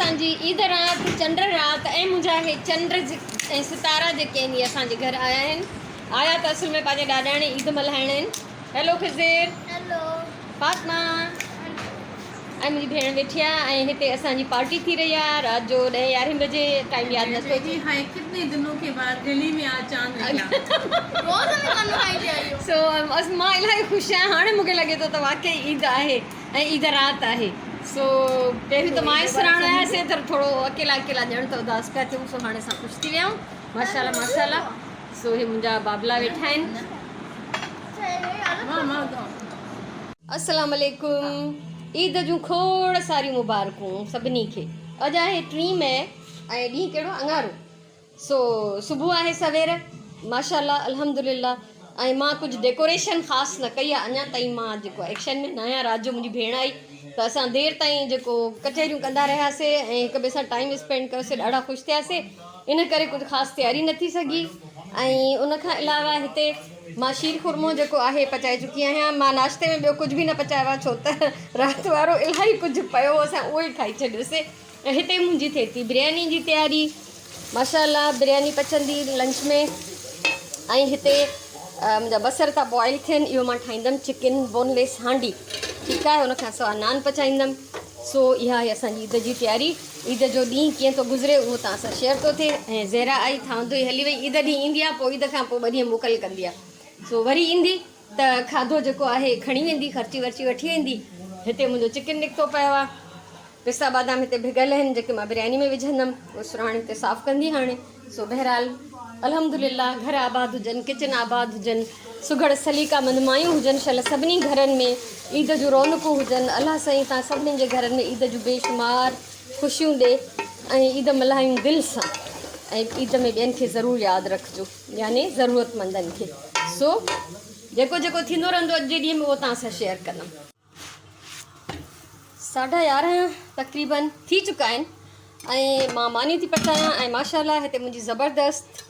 اسان جي عيد رات، چنڊ رات ۽ منهنجا اهي چنڊ ۽ ستارا جيڪي آهن اهي اسان جي گهر آيا آهن. آيا ته اصل ۾ پنهنجي ڏاڏاڻي عيد ملهائڻ آهن. هيلو خضر. هيلو. فاطمه ۽ منهنجي ڀيڻ ويٺي آهي ۽ هتي اسان جي پارٽي ٿي رهي آهي رات جو ڏهين يارهين بجي ٽائيم ياد نٿو اچي. هاء ڪتني دنون ڪي بعد گلي ۾ آج چاند نڪلا. روز ۾ ڪن کائيندي آهيو. سو مان الاهي خوش آهيان هاڻي مونکي لڳي ٿو ته واقعي عيد آهي. ۽ عيد رات آهي سو پهريون ته مان ۽ سراڻ آياسي ته ٿورو اڪيلا اڪيلا ڄڻ ته اداس پيا ٿيون سو هاڻي اسان خوش ٿي ويا آهيون ماشاءالله ماشاءالله سو هي منهنجا بابلا ويٺا آهن. السلام عليڪم عيد جون کوڙ ساريون مبارڪون سڀني کي اڄ آهي ٽين مئي ۽ ڏينهن ڪهڙو اڱارو سو صبح آهي سوير ماشاء الله الحمد لله ۽ مان ڪجهه ڊيڪوريشن خاص نه ڪئي آهي اڃا تائين مان جيڪو ايڪشن ۾ نه آهيان رات جو منهنجي ڀيڻ آئي ته اسان دير تائين جيڪو ڪچهريون ڪندا رهياسي ۽ هڪ ٻئي سان ٽائيم اسپينڊ ڪيوسي ڏاڍا خوش ٿياسي ان ڪري ڪجهه خاص تياري نه ٿي سگهي ۽ ان کان علاوه هتي مان شير خورمو جيڪو آهي پچائي چڪي آهيان مان ناشتي ۾ ٻيو ڪجهه به نه پچايو آهي ڇو ته رات وارو الاهي ڪجهه پيو هو اسان اهو ئي کائي ڇڏيوسي ۽ هتي منهنجي ٿئي ٿي برياني جي تياري ماشاء الله برياني پچندي لنچ ۾ ۽ هتي منهنجا بصر ٿا بوائل ٿين اهو مان ٺاهيندم چڪن بون ليس هانڊي ٺيڪ آهي ان کان سواء نان پچائيندم سو اها آهي اسان جي عيد جي تياري عيد جو ڏينهن ڪيئن ٿو گذري اهو توهان سان شيئر ٿو ٿئي ۽ زهرا آئي ٿاندو ئي هلي وئي عيد ڏينهن ايندي آهي پوء عيد کان پوء ٻه ڏينهن موڪل ڪندي آهي سو وري ايندي ته کاڌو جيڪو آهي کڻي ويندي خرچي ورچي وٺي ويندي هتي منهنجو چڪن نڪتو پيو آهي پستا بادام هتي ڀڳل آهن جيڪي مان برياني ۾ وجهندم اهو سرهاڻ هتي صاف ڪندي هاڻي سو بهرحال الحمدلله گهر آباد هجن ڪچن آباد هجن سگهڙ سليقه مند مايون هجن شل سڀني گهرن ۾ عيد جون رونقون هجن الله سائين تان سڀني جي گهرن ۾ عيد جون بيشمار خوشيون ڏي ۽ عيد ملهايون دل سان ۽ عيد ۾ ٻين کي ضرور ياد رکجو يعني ضرورتمندن کي سو جيڪو جيڪو ٿيندو رهندو اڄ جي ڏينهن ۾ اهو توهان سان شيئر ڪندم. ساڍا يارهن تقريبن ٿي چڪا آهن ۽ مان ماني ٿي پچايان ۽ ماشاء الله هتي منهنجي زبردست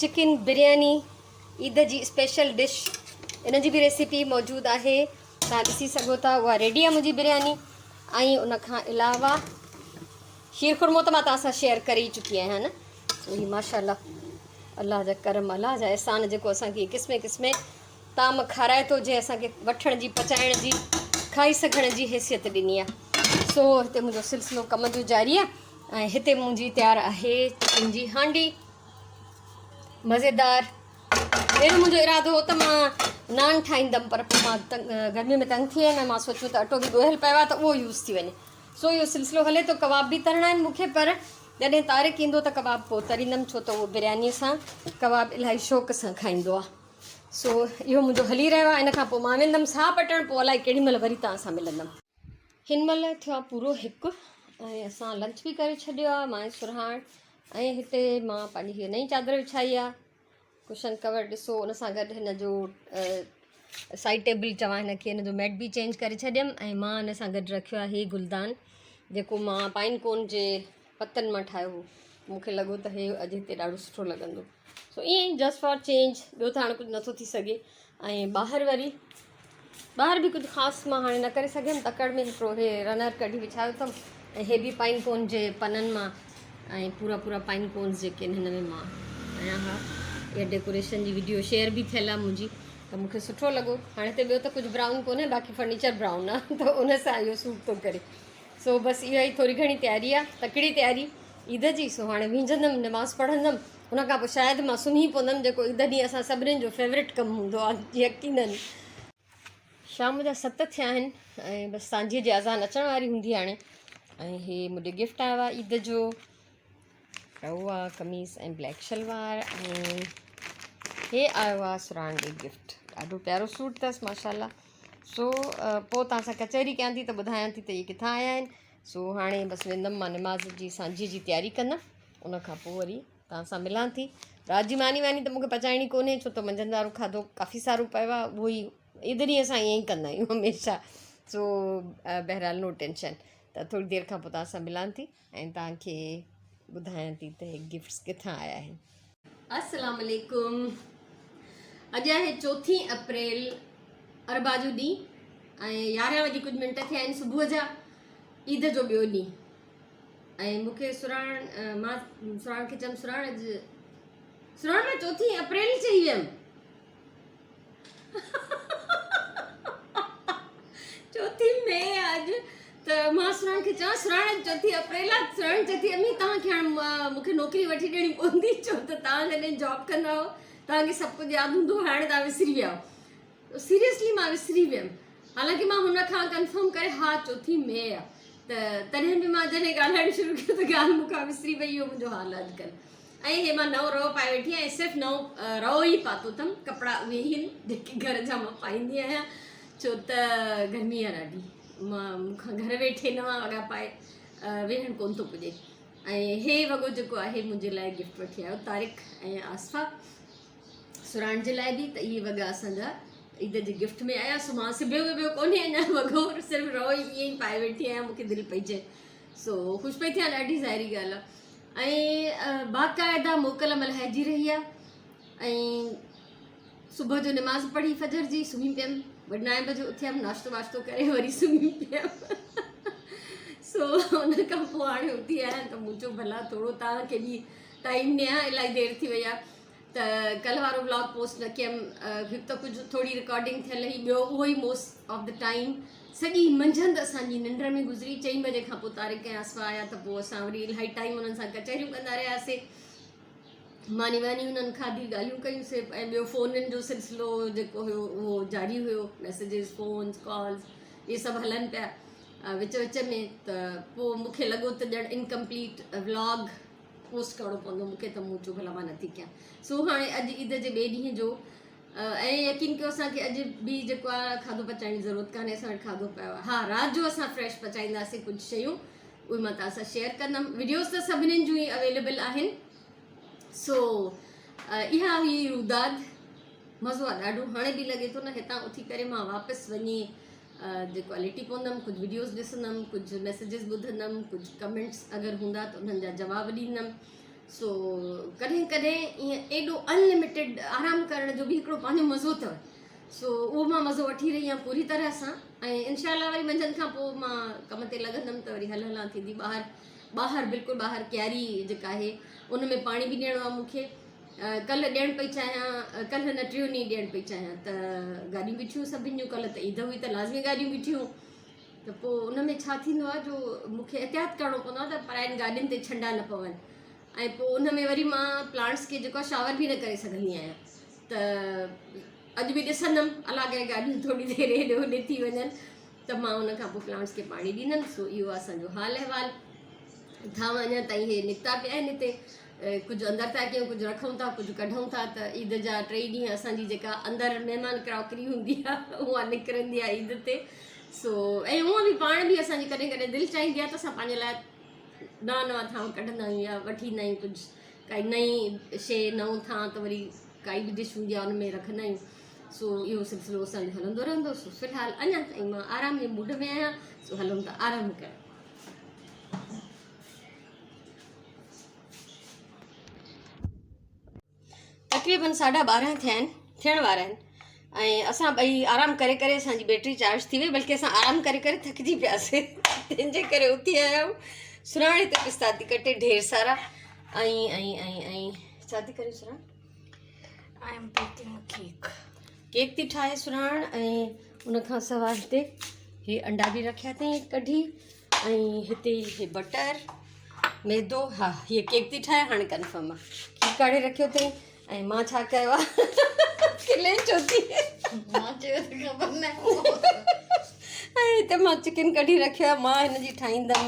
چڪن برياني عيد جي اسپيشل ڊش ان جي به ريسيپي موجود آهي تان ڏسي سگهو ٿا اها ريڊي آهي منهنجي برياني ۽ ان کان علاوه شير خورمو ته مان توهان سان شيئر ڪري چڪي آهيان نه سو هي ماشاء الله الله جا ڪرم الله جا احسان جيڪو اسانکي قسمين قسمين طعام کارائي ٿو جنهن اسان کي وٺڻ جي پچائڻ جي کائي سگهڻ جي حيثيت ڏني آهي سو هتي منهنجو سلسلو ڪم جو جاري آهي ۽ هتي منهنجي تيار آهي چڪن جي هانڊي مزيدار پهريون منهنجو ارادو هو ته مان نان ٺاهيندم پر پوء مان گرمي ۾ تنگ ٿي ويم ۽ مان سوچيو ته اٽو به ڳوهيل پيو آهي ته اهو يوز ٿي وڃي سو اهو سلسلو هلي ٿو ڪباب به ترڻا آهن مون کي پر جڏهن طارق ايندو ته ڪباب پوء تريندم ڇو ته اهو برياني سان ڪباب الاهي شوق سان کائيندو آهي سو اهو منهنجو هلي رهيو آهي ان کان پوء مان ويندم ساهه پٽڻ پوء الائي ڪهڙي مهل وري توهان سان ملندم. هن مهل ٿيو آهي پورو هڪ ۽ اسان لنچ به ڪري ڇڏيو آهي مان ۽ سرهاڻ ۽ هتي مان پنهنجي هيء نئين چادر وڇائي آهي ڪشن ڪور ڏسو ان سان گڏ هن جو سائيڊ ٽيبل چوان هن کي هن جو ميٽ به چينج ڪري ڇڏيم ۽ مان ان سان گڏ رکيو آهي هي گلدان جيڪو مان پائن ڪون جي پتن مان ٺاهيو هو مون کي لڳو ته هي اڄ هتي ڏاڍو سٺو لڳندو سو ائين ئي جسٽ فار چينج ٻيو ته هاڻي ڪجهه نٿو ٿي سگهي ۽ ٻاهر وري ٻاهر به ڪجهه خاص مان هاڻي نه ڪري سگهيم تڪڙ ۾ هڪڙو هي رنر ڪڍي وڇايو اٿم ۽ هي به پائن ڪون جي پنن مان ۽ پورا پورا پائن ڪونز جيڪي آهن هن ۾ مان آيا ها اها ڊيڪوريشن جي وڊيو شيئر به ٿيل آهي منهنجي ته مونکي سٺو لڳو هاڻي هتي ٻيو ته ڪجهه برائون ڪونهي باقي فرنيچر برائون آهي ته ان سان اهو سوٽ ٿو ڪري سو بس اها ئي ٿوري گهڻي تياري آ تڪڙي تياري عيد جي سو هاڻي وينجهندم نماز پڙهندم ان کان پوء شايد مان سمهي پوندم جيڪو عيد ڏينهن اسان سڀنين جو فيورٽ ڪم هوندو آ يقينن. شام جا ست ٿيا آهن ۽ بس سانجهي جي اذان اچڻ واري هوندي هاڻي ۽ هي مون ڏي گفٽ آيو آ عيد جو رئو آ قميص ۽ بليڪ شلوار ۽ هي آيو آ سراڻ ڏي گفٽ ڏاڍو پيارو سوٽ اٿس ماشاءالله سو پوء توهان سان ڪچهري ڪيان ٿي ته ٻڌايان ٿي ته اهي ڪٿان آيا آهن سو هاڻي بس ويندم مان نماز جي سانجهي جي تياري ڪندم ان کان پوء وري توهان سان ملان ٿي رات جي ماني واني ته مونکي پچائڻي ڪونهي ڇو ته منجهند وارو کاڌو ڪافي سارو پيو آهي اهو ئي عيد ڏينهن اسان ائين ئي ڪندا آهيون هميشه سو بهرحال نو ٽينشن ته ٿوري دير کان پوء توهان سان ملان ٿي ۽ توهان کي ٻڌايان ٿي ته هي گفٽس ڪٿان آيا آهن. السلام عليڪم اڄ آهي چوٿين اپريل اربع جو ڏينهن ۽ يارهن وڄي ڪجهه منٽ ٿيا آهن صبح جا عيد جو ٻيو ڏينهن ۽ مون کي سراڻ مان سراڻ کي چيم سراڻ اڄ سراڻ مان چوٿين اپريل چئي ويم چوٿين مئي آ اڄ ته مان سراڻ کي چوان سراڻ اڄ چوٿين اپريل آ سراڻ چئي ٿي امي توهان کي هاڻ مون کي نوڪري وٺي ڏيڻي پوندي ڇو ته توهان جڏهن جاب ڪندا هو توهان کي سڀ ڪجهه ياد هوندو هو هاڻي توهان وسري ويا آهيو سيريسلي مان وسري ويم حالانڪه مان هن کان ڪنفرم ڪري ها چوٿين مئي آ ته تڏهن به مان جڏهن ڳالهائڻ شروع ڪيو ته ڳالهه مون کان وسري وئي اهو منهنجو حال آ اڄڪلهه ۽ هي مان نئون رئو پائي ويٺي آهيان ۽ صرف نئون رئو ئي پاتو اٿم ڪپڙا اهي ئي آهن جيڪي گهر جا مان پائيندي آهيان ڇو ته گرمي آهي ڏاڍي مان مون کان گهر ويٺي نوان وڳا پائي ويهڻ ڪونه ٿو پڄي ۽ هي وڳو جيڪو آهي منهنجي لاء گفٽ وٺي آيو طارق ۽ آصفه سراڻ جي لاء به ته اهي وڳا اسان جا عيد جي گفٽ ۾ آيا سو مان سبيو وبيو ڪونهي اڃا وڳو صرف رئو ئي ائين ئي پائي ويٺي آهيان مونکي دل پئي چئي سو خوش پئي ٿيان ڏاڍي ظاهري ڳالهه آهي ۽ باقاعده موڪل ملهائجي رهي آهي ۽ صبح جو نماز پڙهي فجر جي سمهي پيم وري نائين بجي اٿيم ناشتو واشتو ڪري وري سمهي پيم سو ان کان پوء هاڻي اٿي آهيان ته مون چيو ڀلا ٿورو توهان کي به ٽائيم ڏيان الاهي دير ٿي وئي آهي ته ڪلهه وارو ولاگ پوسٽ نه ڪيم هڪ ته ڪجهه ٿوري رڪارڊنگ ٿيل هئي ٻيو اهو ئي موسٽ آف the time سڄي منجهند اسان جي ننڊ ۾ گذري چئين بجي کان پوء طارق ۽ آصفه آيا ته پوء اسان وري الاهي ٽائيم انهن سان ڪچهريون ڪندا رهياسي ماني واني انهن کاڌي ڳالهيون ڪيون سي ۽ ٻيو فونن جو سلسلو جيڪو هيو اهو جاري هيو ميسيجز فونز ڪالز اهي سڀ هلن پيا وچ وچ ۾ ته پوء مونکي لڳو ته ڄڻ انڪمپليٽ ولاگ پوسٽ ڪرڻو پوندو مونکي ته مون چيو ڀلا مان نٿي ڪيان سو هاڻي اڄ عيد جي ٻئي ڏينهن جو ۽ يقين ڪيو اسان کي اڄ به جيڪو آهي کاڌو پچائڻ جي ضرورت ڪانهي اسان وٽ کاڌو پيو آهي ها رات جو اسان فريش پچائينداسين ڪجهه شيون اهي مان توهان سان شيئر ڪندم وڊيوز ته سڀنين جون ئي اويليبل آهن سو اها هئي روداد مزو آ ڏاڍو هاڻي به لڳي ٿو نه هتان اٿي ڪري مان واپس وڃي جيڪو آ ليٽي پوندم ڪجهه وڊيوز ڏسندم ڪجهه ميسيجز ٻڌندم ڪجهه ڪمينٽس اگر هوندا ته انهن جا جواب ڏيندم سو ڪڏهن ڪڏهن ائين ايڏو انلميٽيڊ آرام ڪرڻ جو به هڪڙو پنهنجو مزو اٿو سو اهو مان مزو وٺي رهي آهيان پوري طرح سان ۽ انشاء الله وري منجهند کان پوء مان ڪم تي لڳندم ته وري هل هلان ٿيندي ٻاهر ٻاهر بلڪل ٻاهر ڪياري جيڪا آهي ان ۾ پاڻي به ڏيڻو آهي مون کي ڪلهه ڏيڻ پئي چاهيان ڪلهه نه ٽيون ڏينهن ڏيڻ پئي چاهيان ته گاڏيون بيٺيون سڀني جون ڪلهه ته عيد هئي ته لازمي گاڏيون بيٺيون ته پوء ان ۾ ڇا ٿيندو آهي جو مون کي احتياط ڪرڻو پوندو آهي ته پراين گاڏين تي ڇنڊا نه پون ۽ پوء ان ۾ وري مان پلانٽس کي جيڪو آهي شاور به نه ڪري سگهندي آهيان ته اڄ به ڏسندم الاء ڪنهن گاڏيون ٿوري دير هيڏي هوڏي ٿي وڃن ته مان ان کان پوء پلانٽس کي پاڻي ڏيندم سو اهو آهي اسان جو حال احوال ٿانو اڃا تائين هي نڪتا پيا آهن هتي ڪجهه اندر ٿا ڪيون ڪجهه رکون ٿا ڪجهه ڪڍون ٿا ته عيد جا ٽئي ڏينهن اسان جي جيڪا اندر مهمان ڪراڪري هوندي آهي اها نڪرندي آهي عيد تي سو ۽ هونء به پاڻ به اسان جي ڪڏهن ڪڏهن دل چاهيندي آهي ته اسان پنهنجي لاء نوان نوان ٿانو ڪڍندا آهيون يا وٺي ايندا آهيون ڪجهه ڪائي نئين شيء نئون ٿانء ته وري ڪائي به ڊش هوندي آهي ان ۾ رکندا آهيون سو اهو سلسلو اسان جو هلندو رهندو سو في الحال اڃا تائين مان آرام جي موڊ ۾ آهيان سو هلون ته آرام ڪريون. تقريبن ساڍا ٻارهن ٿيا آهن ٿيڻ وارا آهن ۽ اسان ٻئي آرام ڪري ڪري اسان جي بيٽري چارج ٿي وئي بلڪه اسان آرام ڪري ڪري ٿڪجي پياسي تنهن جي ڪري اٿي آيا آهيون سراڻي تي پستا ٿي ڪٽي ڍير سارا ۽ ۽ ۽ ۽ ڇا ٿي ڪري سراڻ I am baking cake cake ٿي ٺاهي سراڻ ۽ ان کان سواء هتي هي انڊا به رکيا اٿئي ڪڍي ۽ هتي هي بٽر ميدو ها هي ڪيڪ ٿي ٺاهي هاڻي ڪنفرم آ کير ڪاڙهي رکيو اٿئي ۽ مان ڇا ڪيو آ کلي ڇو ٿي مان چيو ته خبر نه ۽ هتي مان چڪن ڪڍي رکيو آ مان هن جي ٺاهيندم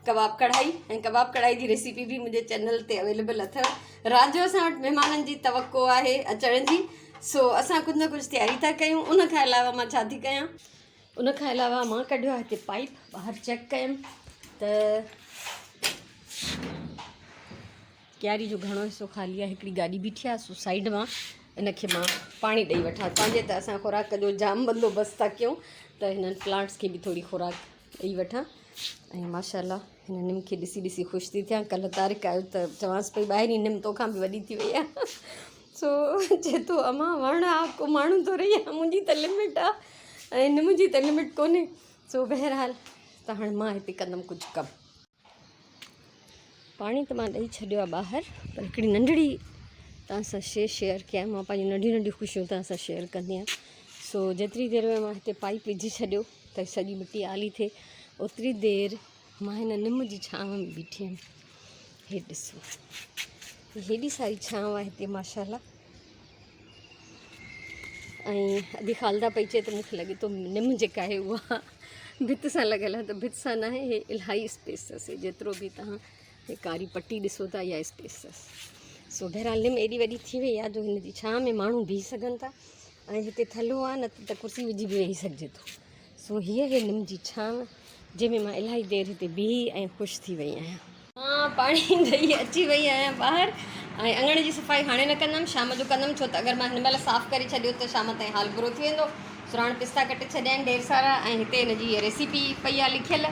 ڪباب ڪڙهائي ۽ ڪباب ڪڙهائي جي ريسيپي به منهنجي چينل تي اويليبل اٿو رات جو اسان وٽ مهمانن جي توقع آهي اچڻ جي سو اسان ڪجهه نه ڪجهه تياري ٿا ڪيون ان کان علاوه مان ڇا ٿي ڪيان ان کان علاوه مان ڪڍيو آهي هتي پائپ ٻاهر چيڪ ڪيم ته ڪياري جو گهڻو حصو خالي آهي هڪڙي گاڏي بيٺي آهي سو سائيڊ مان ان کي مان پاڻي ڏئي وٺان پنهنجي ته اسان خوراڪ جو جام بندوبست ٿا ڪيون ته هنن پلانٽس کي به ٿوري خوراڪ ڏئي وٺان ۽ ماشاء الله هن نم کي ڏسي ڏسي خوش ٿي ٿيان ڪلهه طارق آيو ته چوانس پئي ٻاهرين نم توکان به وڏي ٿي وئي آهي سو چئي ٿو امان وڻ آ ڪو ماڻهو ٿوري آ منهنجي ته لمٽ آ ۽ نم جي ته لمٽ ڪونهي سو بهرحال ته هاڻي مان هتي ڪندم ڪجهه ڪم. پاڻي ته مان ڏئي ڇڏيو آهي ٻاهر پر هڪڙي ننڍڙي توهان سان شي شيئر ڪيان مان پنهنجون ننڍيون ننڍيون خوشيون توهان سان شيئر ڪندي آهيان سو جيتري دير ۾ مان هتي پائپ وجهي ڇڏيو ته سڄي مٽي آلي ٿئي اوتري دير مان هن نم جي ڇانو ۾ بيٺي هيم هي ڏسو هيڏي ساري ڇانو آهي هتي ماشاء الله ۽ ادي خالده پئي چئي ته مونکي لڳي ٿو نم جيڪا آهي اها ڀت سان لڳل آهي ته ڀت سان ناهي هي الاهي اسپيس اٿس جيترو به توهان هي ڪاري پٽي ڏسو ٿا اها اسپيس اٿس سو بهرحال نم ايڏي وڏي ٿي وئي آهي جو هن جي ڇانو ۾ ماڻهو بيهي سگهن ٿا ۽ هتي ٿلهو آهي نه ته ڪرسي وجهي به ويهي سگهجي ٿو سو هيء هي نم جي ڇانو جنهن ۾ مان الاهي دير هتي بيهي ۽ خوش ٿي وئي آهيان. مان پاڻي ڏئي اچي وئي آهيان ٻاهر ۽ اڱڻ جي صفائي هاڻي نه ڪندم شام جو ڪندم ڇو ته اگر مان هن مهل صاف ڪري ڇڏيو ته شام تائين حال برو ٿي ويندو. سراڻ پستا ڪٽي ڇڏيا آهن ڍير سارا ۽ هتي هن جي هيء ريسيپي پئي آهي لکيل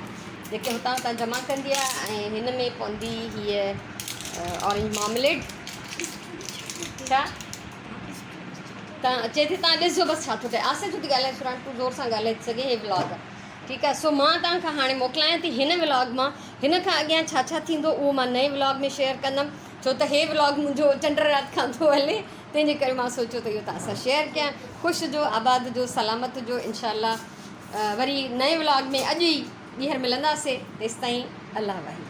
جيڪي هتان هتان جمع ڪندي آهي ۽ هن ۾ پوندي هيء اورينج مارمليڊ ڇا تان اچي ٿي تان ڏسجو بس ڇا ٿو ٺهي آسي ڇو ٿي ڳالهائي سراڻ تون زور سان ڳالهائي ٿي سگهين هي ولاگ آهي ٺيڪ آ سو مان توهان کان هاڻي موڪلايان ٿي هن ولاگ مان هن کان اڳيان ڇا ڇا ٿيندو اهو مان نئين ولاگ ۾ شيئر ڪندم ڇو ته هي ولاگ منهنجو چنڊ رات کان ٿو هلي تنهن جي ڪري مان سوچيو ته اهو توهان سان شيئر ڪيان خوش هجو آباد هجو سلامت هجو انشاء الله وري نئين ولاگ ۾ اڄ ئي ٻيهر ملنداسي تيستائين الله واهي.